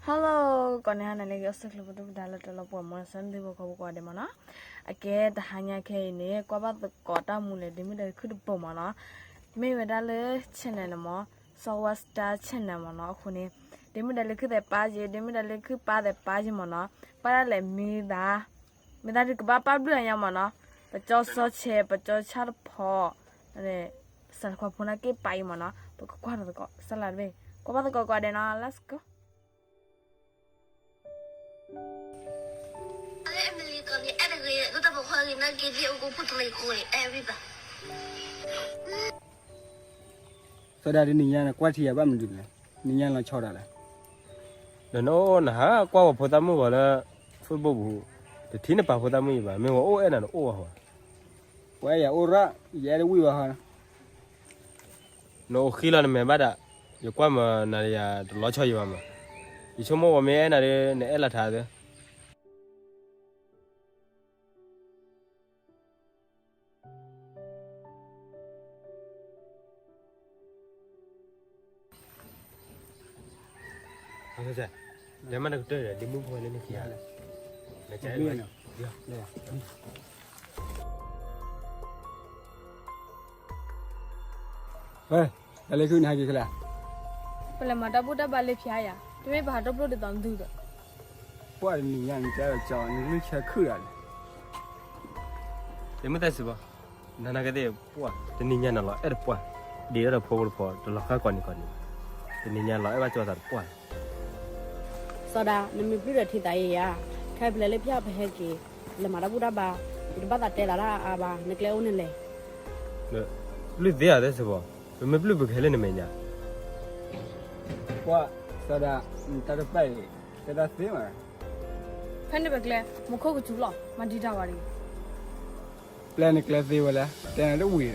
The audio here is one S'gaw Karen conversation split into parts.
Hello ကိးန့ၢ်ဟါနၤလၢအဂ့ၤ အိၣ်ဆူၣ်ချ့ကိးဂၤဒဲးလၢတၢ်လီၤပှီၢ်မီၤ ဆၢနုာ်သံဖိကီၢ်ဖိကိးဂၤဒဲးမ့ၢ်နီၤ. အကဲတဟါညါခဲအံၤန့ၣ် ကွၢ်ဘၣ်သကိးတၢ်မူလဲၣ် ဒ့မုၣ်ဒၢလ့ၤခုၣ်တပိၤမ့ၢ်နီၤ. မ့ၢ်ဝဲဒၣ်လၢ channel န့ၣ်မ့ၢ် Solar Star Channel မ့ၢ်နီၤ. အဃိန့ၣ် ဒ့မုၣ်ဒၢလ့ၤခုၣ်သဲးပၢ်က့ ဒ့မုၣ်ဒၢလ့ၤခုၣ်ပၢ်သဲးပၢ်က့မ့ၢ်နီၤ. ပၢ်ဒၣ်လဲာ်မ့ၢ်သး မ့ၢ်သးဒုးကဘၣ်ပၢ်ဘျုးအညါမ့ၢ်နီၤ. ပကၠီစီဆဲး ပကၠီဆၣ်တဖီ စးတခွါဖိန့ၣ်က့ပၢ်အံၤမ့ၢ်နီၤ. ပကကွၢ်တသကိး စးလၢတဘ့ၣ် ကွၢ်ဘၣ်သကိးကိးဂၤဒဲးနီၤ let's go. စီၤဒၤ တနံၤညါနကွၢ်ထံယၤဘၣ်မနုၤလဲၣ်, နံၤညါလီၤဆီဒၣ်လဲၣ်. ဒီးနအိၣ်နဟးကွၢ်ဝဲဖိသၣ်မုၣ်ဂီၤလၢ Facebook ပူၤ, တထံၣ်နပာ်ဖိသၣ်မုၣ်ယဘၣ်, မ့ၢ်ဝဲအိၣ်အဲၣ်နၤနအိၣ်ဝဲဟီ. ပှၤအဲၣ်ယၤအိၣ်ရၣ်, ယအဲၣ်တဝံၣ်ဝဲဟီ. နအိၣ်ဃံလီၤနမဲာ်ဘၣ်ဒၣ်, ယကွၢ်မၤနၤယၤတလီၤဆီယဘၣ်မး. ယဆိကမိၣ်ဝဲမ့ၢ်အဲၣ်နၤဒီး နအဲၣ်လီၤထးသ့. ဝဲ, တၢ်လ့ၤခုၣ်န့ၣ်ဟဲက့ၤခဲလၢာ်. ပလဲၤမၤတၢ်ဘူၣ်တၢ်ဘါလၢဖၠါယၤ, တမ့ၢ်ပဟးတဘျီဒ်သိးနသုဒီး. ပှၢ်တနံၤညါနတဲဒီးကၠီ နလုၢ်ဆဲခုၣ်ဒၣ်လဲာ်. တမ့ၢ်တၢ်စံးဘၣ်, နနာ်က့သ့ၣ်ပှၢ်, တနံၤညါနလီၤအဲၣ်တပှၢ်, ဒ်ဒီးဖိဖိတဖီ တလီၤဃာ်ကိးနံၤကိးနံၤ, တနံၤညါလီၤအဲၣ်ဘၣ်ကၠီသးတပှၢ်. စီၤဒၤ နမ့ၢ်ပျုၢ်ဒီးထံသးယံၤယၤ, ခဲအံၤပလဲၤလၢဖၠါပဟဲက့ၤ, ပလဲၤမၤတၢ်ဘူၣ်တၢ်ဘါ, ယတဘၣ်သးတဲသးတၢ်အါအါဘၣ်, နကျဲအိၣ်န့ၣ်လဲၣ်. ပျုၢ်သ့ဧါသ့ၣ်စံးဘၣ်, ပမ့ၢ်ပျုၢ်ပကဟဲလၢနမဲာ်ညါ. ပှၢ်, စီၤဒၤ, နတၢ်တပာ်အံၤ, တဲတၢ်သ့မး. ဖဲန့ၣ်ပကျဲ, မူခိၣ်ကစူၤလီၤ, မၤဒံးတၢ်ဝဲတဂ့ၤ. ပျဲနကျဲသ့ဝဲလဲၣ်, တဲနၤတဝံၤဒီး.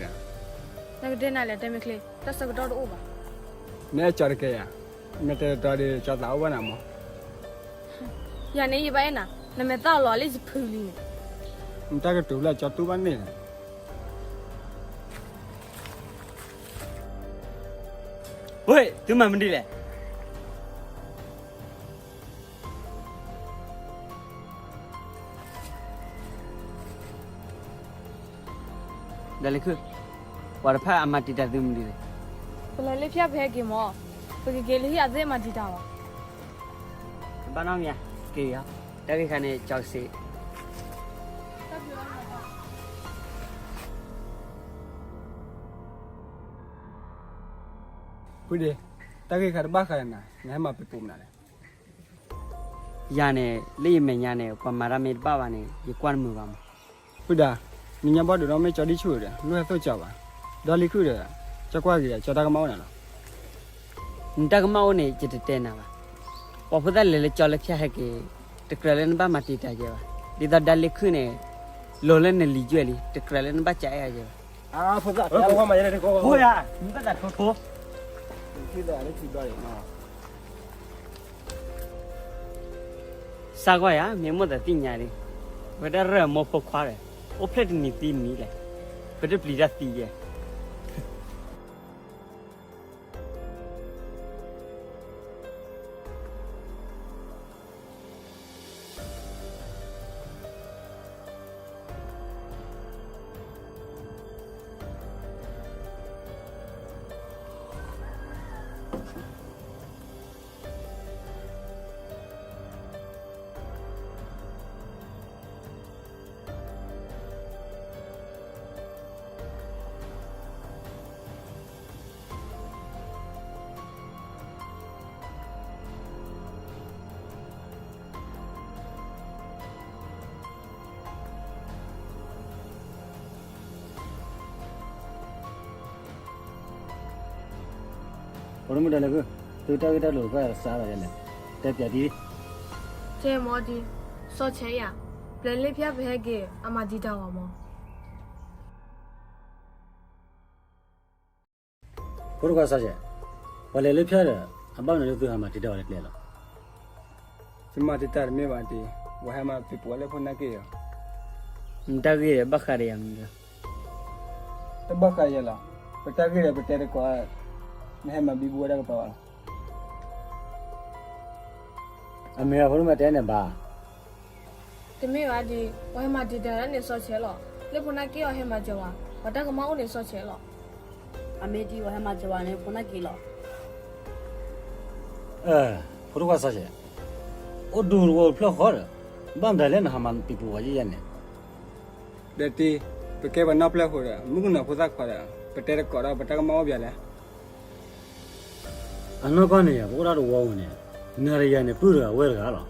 နကတဲနၤလဲၣ် တဲမ့ၢ်ချ့, တၢ်ဆၢကတီၢ်တအိၣ်ဘၣ်. နအဲၣ်ကၠီတကဲယၤ, မ့ၢ်တဲတတီဒီး ကၠီသးအိၣ်ဘၣ်နၤမး. ယၤန့ၣ်ယဘၣ်အဲၣ်နၤ, နမဲာ်သၣ်လီၤလၢယဖုလံန့ၣ်. နတၢ်ကတိၤလၢကၠီတူၢ်ဘၣ်န့ၣ်. ဝ့ၢ်, သုမၤမနုၤလဲၣ်. ဒၣ်လဲာ်ခုၣ်, ပှၤတဖၣ်အမၤတံာ်တာ်သုမနုၤလဲၣ်. ပလဲၤလၢဖၠါပဟဲက့ၤမး, ပကက့ၤလၢဟံၣ်အသ့ၣ်မၤတံာ်တာ်ဝဲ. တဘၣ်နီတမံၤ, က့ၤယၤ, တၢ်ဂ့ၢ်ခါန့ၣ် ကၠီစ့ ဖုဒ့, တၢ်ဂ့ၢ်ခါတဘၣ်ဃးဒီးနၤ, နဟဲမၤပ့ၤပိာ်မနုၤလဲၣ်. ယၤန့ၣ် လၢယမဲာ်ညါန့ၣ် ပှၤမၤတၢ်မ့ၢ်တဘၣ်ဘၣ်န့ၣ် ယကွၢ်တမုာ်ဘၣ်မး. ဖုဒၤ, နံၤညါဘီဒိးဒီးမ့ၢ်ကၠီဒံဆူၣ်ဒီး လူၢ်ဟဲသိၣ်ကၠီဘၣ်. ဒီလံၤခုၣ်ဒီး ကၠီကွၢ်ဂ့ၤဒီး ကၠီတၢ်ကမၣ်အိၣ်နၤလီၤ. နတၢ်ကမၣ်အိၣ်န့ၣ် ယတတဲနၤဘၣ်. ပှၤဖိသၣ်လဲၤလၢကၠီလၢဖၠါဟဲက့ၤ, တကြၢးလၢနဘၣ်မၤတံာ်တာ်ယဲဘၣ်. ဒ်သိးဒီလံၤခုၣ်န့ၣ် လိၤလၢနလံၤယွဲၢ်လံ, တကြၢးလၢနဘၣ်ကအဲၣ်ယဲဘၣ်. ဖိသၣ်, ဖိယၤ, မ့ၢ်ဘၣ်သးထိထိ စးကွၢ်ယၤ မ့ၢ်မိၣ်သးသ့ၣ်ညါလံ, ပတၢ်ရၢၢ်မိၢ်ဖိခွါဒီး အိၣ်ဖျဲၣ်တနံၤသံတနံၤလဲၣ်, ပတပျံၤတၢ်သံယဲ. ဖိမုၣ်ဒၣ်လဲာ်ခုၣ်, သုတၢ်ဂ့ၢ်တၢ်လိၤကစးလီၤယဲလဲၣ်, တဲပျးဒ်, ကဲမီၤဒ်, စီၤဆဲးယၤ, ပျဲလၢဖၠါပဟဲက့ၤ အမၤတံာ်တာ်ဝဲမီၤ. ဖိတခွါစီၤဆဲး, ပှၤလဲၤလၢဖၠါဒီး အဘၣ်မနုၤလၢသုဟးမၤတံာ်တာ်ဝဲလၢကျဲလီၤ. ယမၤတံာ်တာ်တမ့ၢ်ဘၣ်ဒ်, ပှၤဟဲမၤပ့ၤပိာ်လၢဖိနာ်က့ၢ်အီၤ. နတၢ်ဂ့ၢ်ဒီးဘၣ်ဃးဒီးယၤမနုၤလီၤ. တဘၣ်ဃးယဲလီၤ, ပတၢ်ဂ့ၢ်ဒီးပတဲတကိး, နဟဲမၤဘံဘူဝဲဒၣ်ကပၤဘၣ်လီၤ. အမ့ၢ်အဖိဒိၣ်မးတဲန့ၣ်ဘၣ်. တမ့ၢ်ဘၣ်ဒံး, ပှၤဟဲမၤတံာ်တာ်ဒၣ်န့ၣ်စီဆဲးလီၤ. လၢဖိနၢ်က့အီၤဟဲမၤစၢၤဝဲ, ပှၤတၢ်ကမၣ်အိၣ်န့ၣ်စီဆဲးလီၤ. အမ့ၢ်ဒံး ပှၤဟဲမၤစၢၤဝဲန့ၣ် ဖိနၢ်က့လီၤ. ဖိဒိၣ်ခွါစီဆဲး, အိၣ်ဒူတဝီဖျၢၣ်ဃီဒီး, ဘၣ်မတၤလဲၣ်နဟးမၤပံၤပူၤဝဲယဲယဲန့ၣ်. ဒီးတံၢ်, ပကဲပှၤနီၢ်ပျဲၢ်ဃိဒီး မုၣ်ကနီၤဖိသၣ်ခွါဒီး ပတဲတကိးဒီး ပတၢ်ကမၣ်အိၣ်ပှဲၤလဲၣ်. အနီၢ်ကီၢ်န့ၣ် ပအိၣ်ဒၣ်တဝီပူၤန့ၣ်, နၤဒီးယၤန့ၣ် ပုၢ်တဂၤဝဲၢ်တဂၤလီၤ.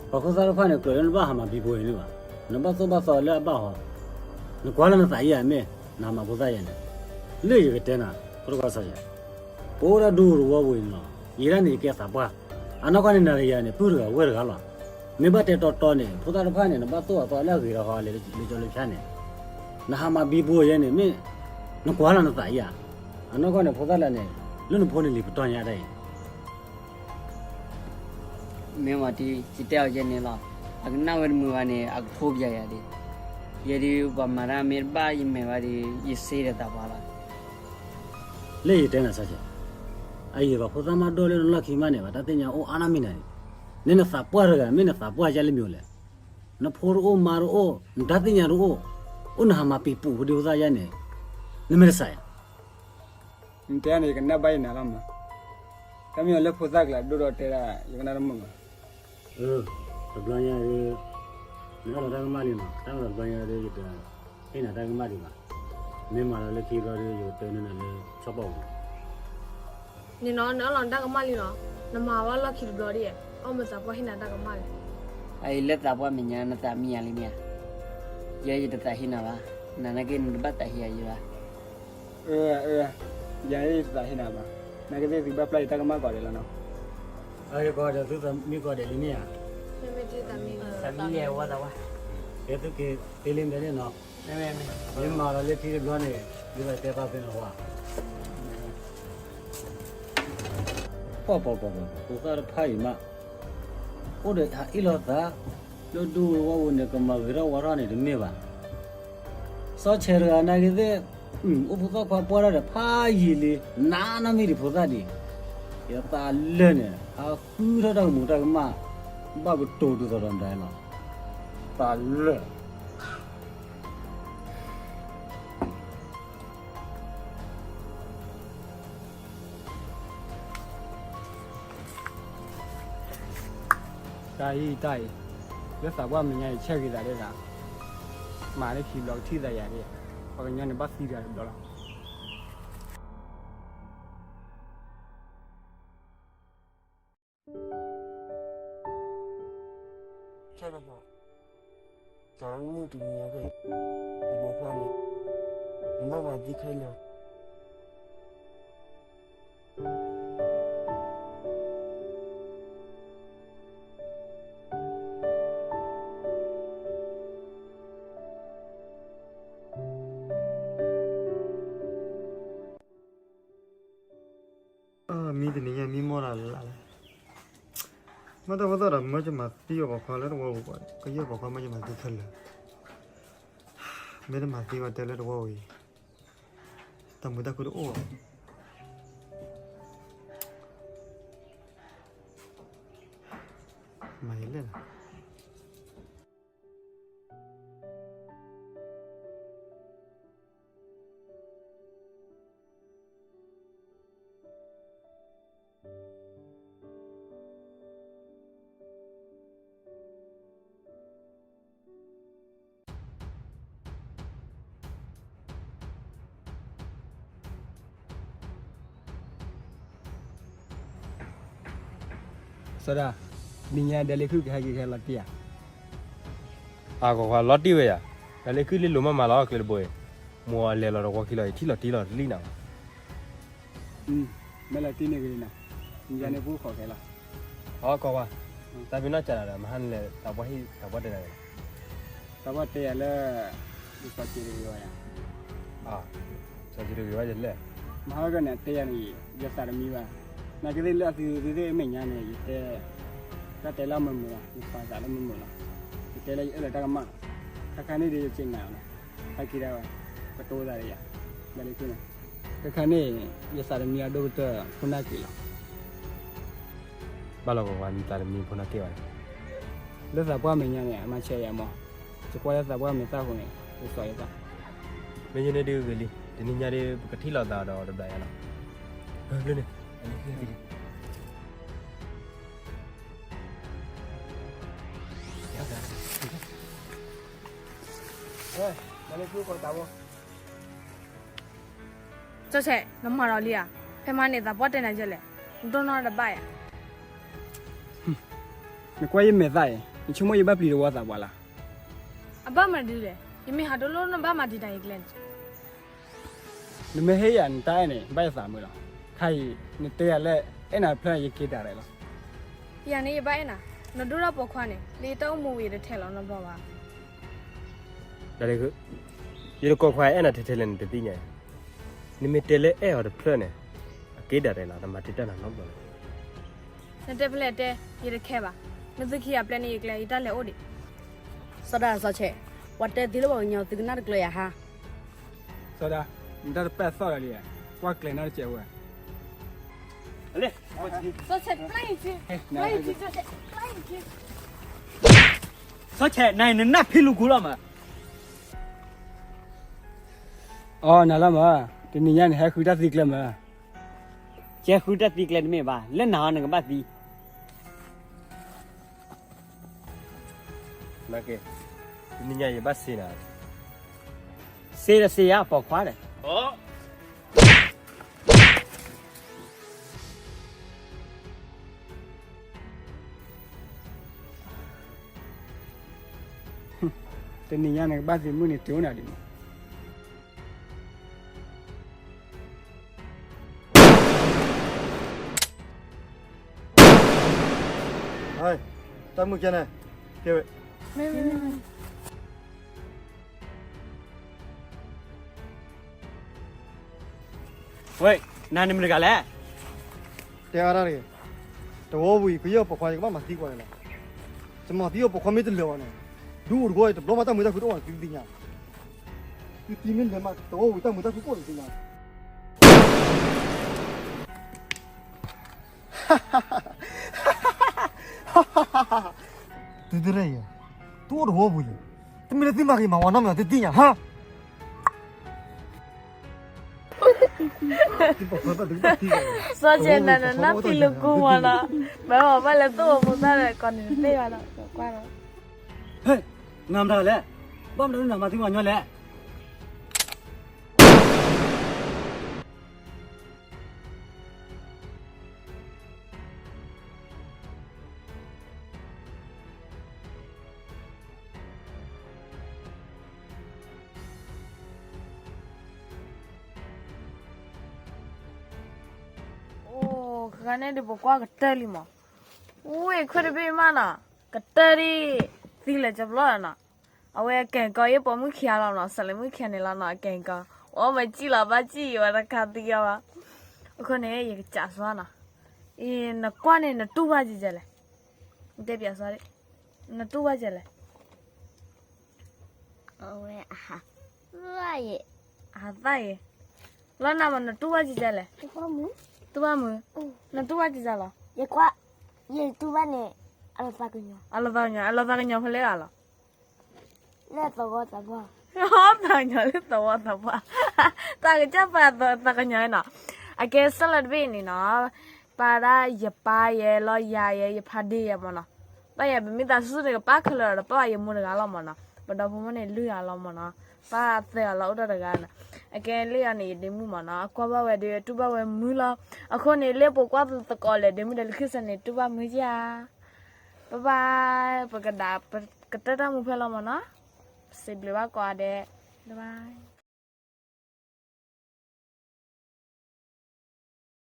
ပှၤဖိသၣ်တဖၣ်န့ၣ် ကြၢးလၢနဘၣ်ဟးမၤပံၤပူၤအံၤန့ၣ်ဘၣ်, နဘၣ်သိၣ်ဘၣ်သီလၢအဘၣ်ဟီ, နကွၢ်လၢနသးအံၤဧါမ့ၢ် နဟးမၤဖိသၣ်ယဲန့ၣ်, လၢယကတဲနၤ ဖိဒိၣ်ခွါစီဆဲး ပအိၣ်ဒၣ်ဒူတဝီပူၤအံၤန့ၣ်လီၤ. ယဲဒၣ်န့ၣ် ယကဲသးပှၢ်, အနီၢ်ကီၢ်န့ၣ် နၤဒီးယၤန့ၣ် ပုၢ်တဂၤဝဲၢ်တဂၤလီၤ. မ့ၢ်ဘၣ်တဲတီတီန့ၣ် ဖိသၣ်တဖၣ်န့ၣ် နဘၣ်သိၣ်အသီလၢအဂ့ၤဒီးဟီလဲၤကၠိလဲၤဖၠါန့ၣ်, နဟးမၤပံၤပူၤယဲန့ၣ် မ့ၢ်နကွၢ်လၢနသးအံၤဧါ. အနီၢ်ကီၢ်န့ၣ် ဖိသၣ်လၢန့ၣ် လၢနဖိန့ၣ်လံၤပတီၢ်ညါဒၣ်အံၤ မ့ၢ်မးတံၢ် ယတဲအီၤယဲန့ၣ်လီၤ. အကနၣ်ဝဲတမုာ်ဘၣ်န့ၣ် အကထိပၠးယၤဒံး. ယဲဒုးပှၤမၤတၢ်မ့ၢ်တဘၣ်ယမဲာ်ဘၣ်ဒီး ယစ့ဒီးသးပှၢ်လီၤ. လၢယတဲနၤစၢ်ကဲ, အယံာ်ဘၣ်ဖိသၣ်မးဒိၣ်လၢနလီၢ်ခံမးန့ၣ် ဘၣ်တၢ်သ့ၣ်ညါအိၣ်အါနီၢ်မံၤနၤန့ၣ်, နနသးပှၢ်တဂၤ မ့ၢ်နသးပှၢ်ယါလၢမံၤလဲၣ်. နဖိတအိၣ်မါတအိၣ် နတၢ်သ့ၣ်ညါတအိၣ်, အိၣ်နဟးမၤပံၤပူၤပဒုဖိသၣ်ယါန့ၣ်, နမ့ၢ်တစးယါ နတဲန့ၣ် ယကနၣ်ဘၣ်ယနၤလီၤမး. တၢ်မ့ၢ်အီၤလၢဖိသၣ်ကျါဒိၣ်ဒီးတဲဒၣ် ယကနၣ်တမုာ်မး. တဘျီညါဒီး နအၢၣ်လီၤတၢ်ကမၣ်လံနီၤ, တၢ်မ့ၢ်တဘျီညါဒီး ယတဟ့ၣ်နၤတၢ်ကမၣ်ဒံးဘၣ်. မ့ၢ်မၤလီၤလၢခံဘျီဒီး ယကတဲနၤလၢဆီၣ်ပီၣ်ပူၤ န့ၣ်နီၤ, နအၢၣ်လီၤနတၢ်ကမၣ်လံနီၤ, နမၤဘၣ်လီၢ်ခံတဘျီဒံး, အီၣ်မ့ၢ်သးပှၢ်ဟ့ၣ်နၤတၢ်ကမၣ်လံ. အအံၤလၢသးပှၢ်မဲာ်ညါ နသးမံယၤလံမ့ၢ်ဧါ, ယဲယတသးဟ့ၣ်နၤဘၣ်, နနာ်က့နတဘၣ်သးဟ့ၣ်ယၤယဲဘၣ်. အၢ အၢ, ယၤယတသးဟ့ၣ်နၤဘၣ်, နာ်က့သ့ၣ်သုဘၣ်ပျၢ်ယတၢ်ကမၣ်ကိးဂၤဒဲးလီၤနီၤ. အၢယကီးဒီးသုသးမံကိးဂၤဒဲးလံမ့ၢ်ဧါ, သးမံယဲဝဲသးဝဲ, ကဲသုက့ၤသ့လံမ့ၢ်န့ၣ်နီၤ, မ့ၢ်မၤလီၤလၢခံတဘျီန့ၣ် သုဘၣ်တဲပာ်ဖဲနီၤဝဲ ပီၣ်ပီၣ်ပီၣ်ပီၣ် ဖိသၣ်တဖၣ်အံၤမး, အိၣ်ဒီးဟးအ့ၣ်လိာ်သး, လၢဒူဝီပူၤန့ၣ် ကမၤဂ့ၤထီၣ်ဝါထီၣ်န့ၣ် တမ့ၢ်ဘၣ်. စီဆဲးတဂၤနာ်က့သ့ၣ်, အိၣ်ဖိသၣ်ခွါပှၢ်တၢ်ဒီးဖးယံာ်လံ, နးနီၢ်မံၤဒံးဖိသၣ်ဒံး, ယသးလၢာ်န့ၣ် ဟးဃုထီၣ်တၢ်ကမူးတၢ်ကမၣ်, ဘၣ်ကတိၤဒ်သိးဒီးမတၤလီၤ, သးလၢာ် တၢ်အံၤတၢ်အံၤ, လၢသးပှၢ်မဲာ်ညါအံၤ ဆဲးဂ့ၤသးဒၣ်သး, မၤလၢခံဘျီကထံၣ်သးယၤဒၣ်, ပှၤကညီန့ၣ်ဘၣ်သံတဂၤတဘျီလီၤ. တမ့ၢ်တနံၤအံၤ, တနံၤခွါန့ၣ်, နဘၣ်မၤသံခဲလၢာ်. မံတနံၤညါ မံမီၢ်တၢ်လၢ်လၢ်, မ့ၢ်တၢ်ဖိသၣ်ဒီး မၢကမၤသံအီၤပိာ်ခွါလၢတဝီပူၤ, ကယဲၢ်ပိာ်ခွါမၢကမၤသံခဲလၢာ်, မ့ၢ်တမၤသံဘၣ်တဲလၢတဝီပူၤအံၤ, တၢ်မုာ်တၢ်ခုၣ်တအိၣ်ဘၣ်. မၤယလဲၣ်လီၤ. စီၤဒၤ, နံၤညါဒဲးလ့ခုၣ်ကဟဲက့ၤခဲလီၤတံၢ်ဧါ. အကိးခွါလီၤတံၢ်ဝဲယၤ, ဒဲးလ့ခုၣ်လ့လိၤမးမးလီၤ ကျဲတဘိအံၤ, မိၢ်အလဲၤလီၤတဝီခံလီၤအံၤ ထံၣ်လီၤတံၢ်လီၤတလံၣ်နၤ. မ့ၢ်လီၤတံၢ်န့ၣ်ဂ့ၤနၤ, နံၤညါန့ၣ်ပူၤခိးခဲလီၤ. အကိးခွါ, တၢ်ဖဲနီၢ်ကၠးနၤဒီး မဟါနလဲၤသးပှၢ်ဟံၣ်သးပှၢ်တဲနၤန့ၣ်, သးပှၢ်တဲယၤလၢ ယစီၤစံးတဂ့ၤဝဲယၤ, စီၤစံးတဂ့ၤဝဲယလဲၣ်, မဟါကန့ၣ်တဲယၤန့ၣ် ယသးတမံဘၣ်, နာ်က့သ့ၣ်လၢအသုသုသ့ၣ်မဲာ်ညါန့ၣ် ယတဲ, တၢ်တဲလၢမုာ်မုာ်လီၤ ယပာ်သးလၢမုာ်မုာ်လီၤ, ယတဲလၢယအၢၣ်လီၤတၢ်ကမၣ်, ခါခါန့ၣ်ဒီးယစံးနၤလီၤ, ဟဲက့ၤဒၣ်ဝဲ, ကတိၤသးဒီးယၤ, ဒ်လဲၣ်န့ၣ်, ခါခါန့ၣ်, ယသးတမံအဒိၣ်ကတၢၢ် ဖိနၢ်က့ၤလီၤ. လီၤကဝၤမံသးတမံၤဖိနီၢ်က့ဘၣ်န့ၣ်, လၢသးပှၢ်မဲာ်ညါန့ၣ် အမၤဆဲးယၤမး, ယကွၢ်လၢသးပှၢ်မဲာ်သၣ်အဃိန့ၣ် ယစိာ်ယသး, မ့ၢ်ယန့ၣ်ဒုးဂ့ၤလံ, တနံၤညါဒုး ပကထံၣ်လိာ်သးဒီးတဘျီယၤလီၤ, လၢန့ၣ် စီၤဆဲး နမၤဒီးလံဧါ, ဖဲမၤန့ၣ်သးပှၢ်တဲနၤယဲလဲၣ်, နဒိၣ်နီၢ်တဘၣ်ဧါ. နကွၢ်ယမဲာ်သၣ်အံၤ နဆိကမိၣ်ယဘၣ်ပျံၤတဝီသးပှၢ်လၢ်. အဘၣ်မနုၤဒ်လဲၣ်, ယမ့ၢ်ဟးဒိၣ်လိၣ်နဘၣ်မၤဒံးတၢ်ယကျဲန့ၣ်. နမ့ၢ်ဟ့ၣ်ယၤနတၢ်အဲၣ်န့ၣ် ဘၣ်ယသးမုာ်လီၤ. ခဲအံၤ နတဲယၤလၢအဲၣ်နၤတဖျၢၣ်န့ၣ် ယက့ၤဒၣ်ရဲၣ်လီၤ. ယၤန့ၣ်ယဘၣ်အဲၣ်နၤ, နဒိၣ်ထီၣ်ပိာ်ခွါန့ၣ် လၢယတၢ်အိၣ်မူဝံၤယတထဲးလီၤနီတဘျီဘၣ်. ယတကိးခွါအဲၣ်နၤထဲထဲလဲၣ်န့ၣ်တသ့ၣ်ညါ, နမ့ၢ်တဲလၢအဲၣ်အီၤတဖျၢၣ်န့ၣ် အက့ၤဒၣ်ရဲၣ်လီၤ, တမၤတံာ်တာ်နၤနီတဘျီလၢၤ. နတဲဖဲလဲၣ်တဲ, ယတခဲဘၣ်, နသုခံဂၤပျဲန့ၢ်ယကျဲ ယတၢ်လဲၤအိၣ်ဒံး. စီၤဒၤ စီၤဆဲး, ပှၤတဲသ့လၢပှၤကညီသုကနၣ်တကျၢၤယၤဟါ. စီၤဒၤ, နတၢ်တပာ်သီၣ်ဒီးလံ, ကွၢ်ကျဲၤနီတစဲးဝဲ. စီၤဆဲး, စီၤဆဲး, နနၢ်ဖံးလူၤကူလီၤမး. အီ နၤလီၤမး, တနံၤညါန့ၣ် ဟဲဃုတၢ်သံကျဲမး. ကဲဃုတၢ်သံကျဲတမ့ၢ်ဘၣ်, လၢနၤအီၤနကဘၣ်သံ. နက့, တနံၤညါယဘၣ်စ့နၤ, စ့ဒီးစ့ယၤပိာ်ခွါဒီး. တနံၤညါန့ၣ် ကဘၣ်သံမုၢ်န့ၣ် တုၤအိၣ်နၤဒံးမး. တၢ်မုၢ်ကဲန့ၣ်, ကဲဝဲ. ဝဲ, နၤန့ၣ်မတၤတဂၤလဲၣ်. တဲအါတၢ်တဂ့ၤ, တဝီဝံၤ ကယဲၢ်ပိာ်ခွါ ယကဘၣ်မၤသံကွၢ်န့ၣ်လီၤ. ယမၤသံအီၤပိာ်ခွါမ့ၢ်တလၢာ်ဘၣ်န့ၣ်, ဒုးအိၣ်တဘျီတဘျီမး တၢ်မုာ်တၢ်ခုတအိၣ်ဘၣ်သံသ့ၣ်ညါ. သုသံမ့ၢ်လဲၤမး တဝီဝံၤ တၢ်မုာ်တၢ်ခုကအိၣ်လၢသ့ၣ်ညါ. သုတရၢၢ်ယၤ, တအိၣ်တဝီပူၤယၤ, တမ့ၢ်လၢသုမၤဂ့ၤမၤဝါနီတမံၤ သုသ့ၣ်ညါဟါ. စီၤဆဲးနၤန့ၣ် နၢ်ဖံးလူၤကူမးနီၤ, ဘၣ်အီၤဘၣ်လဲၤသိၣ်အီၤဖိသၣ်ဒီး ကိးနၤတသ့ဘၣ်နီၤ, ကွၢ်လီၤ. ဟဲ, နၤမတၤလဲၣ်, ဘၣ်မနုၤနမၤသံပှၤကညီလဲၣ်. အိၣ်, ခဲခါန့ၣ်ဒုး ပကွၢ်ကတၢၢ်လံမး, ဝ့ၢ်ခွဲးတဘ့ၣ်မးနီၤ, ကတၢၢ်ဒ်, သံလဲၤကဘျီနီၤ. အဝဲကဲကီး ယပိာ်မုၣ်ခံဂၤလီၤနီၤ, စးလဲၤမုၣ်ခံဂၤန့ၣ်လီၤနီၤ, ကဲကီး, အိၣ်မၤစံၣ်လီၤ ဘၣ်စံၣ်ယံၤဝဲတခါသံအီၤဘၣ်. အဃိန့ၣ် ယကစးစှၤနီၤ, အံၤ နကွၢ်န့ၣ် နတူၢ်ဘၣ်ကဲလဲၣ်, နတဲပၠးစှၤ, နတူၢ်ဘၣ်ကဲလဲၣ်. အဝဲအဟးသၣ်ယဲ, အဟးသၣ်ယဲ, လီၤနၤမး နတူၢ်ဘၣ်ကဲလဲၣ်, တူၢ်ဘၣ်မုာ်, နတူၢ်ဘၣ်ကဲလီၤ, ယကွၢ်, ယတူၢ်ဘၣ်န့ၣ်, အလီၤသးကညီၤ, အလီၤသးကညီၤ, အလီၤသးကညီၤဖဲလဲၣ်ဂၤလီၤ. လၢသဝီသးပှၢ်, သးကညီၤလၢသဝီသးပှၢ်, တၢ်ကစၢ်ပာ်သးကညီၤနီၤ, အကဲစၢ်လၢတဘ့ၣ်န့ၣ်နီၤ, ပာ်ဒၣ်ယပၢ်ယဲ လီၤယၤယဲ ယဖါဒ့ယဲမးနီၤ, ပၢ်ယဲ ပမ့ၢ်သးစူၤန့ၣ် ကပၢ်ခဲလၢာ်ဒီး ပၢ်ယမိၢ်တဂၤလီၤမးနီၤ, ပဒီဖိမိၢ်န့ၣ် လွံၢ်ဂၤလီၤမးနီၤ, ပၢ်သၢဂၤလီၤ အိၣ်ဒီးတဂၤနီၤ, အကဲလၢယၤန့ၣ် ယဒ့မုၣ်မးနီၤ, အကွၢ်ဘၣ်ဝဲဒီး တူၢ်ဘၣ်ဝဲမုာ်လီၤ, အဃိန့ၣ် လၢပကွၢ်သကိးလဲၣ် ဒ့မုၣ်ဒီးလၢခံစ့ၢ်န့ၣ် တူၢ်ဘၣ်မုာ်ကဲဧါ. ဘၣ်ဘၣ်, ပကဒၣ်, ပကတၢၢ်တၢ်မူဖဲလီၤမးနီၤ, ပစံးဘျုးဘၣ်ကိးဂၤဒဲး, ဘၣ်ဘၣ်.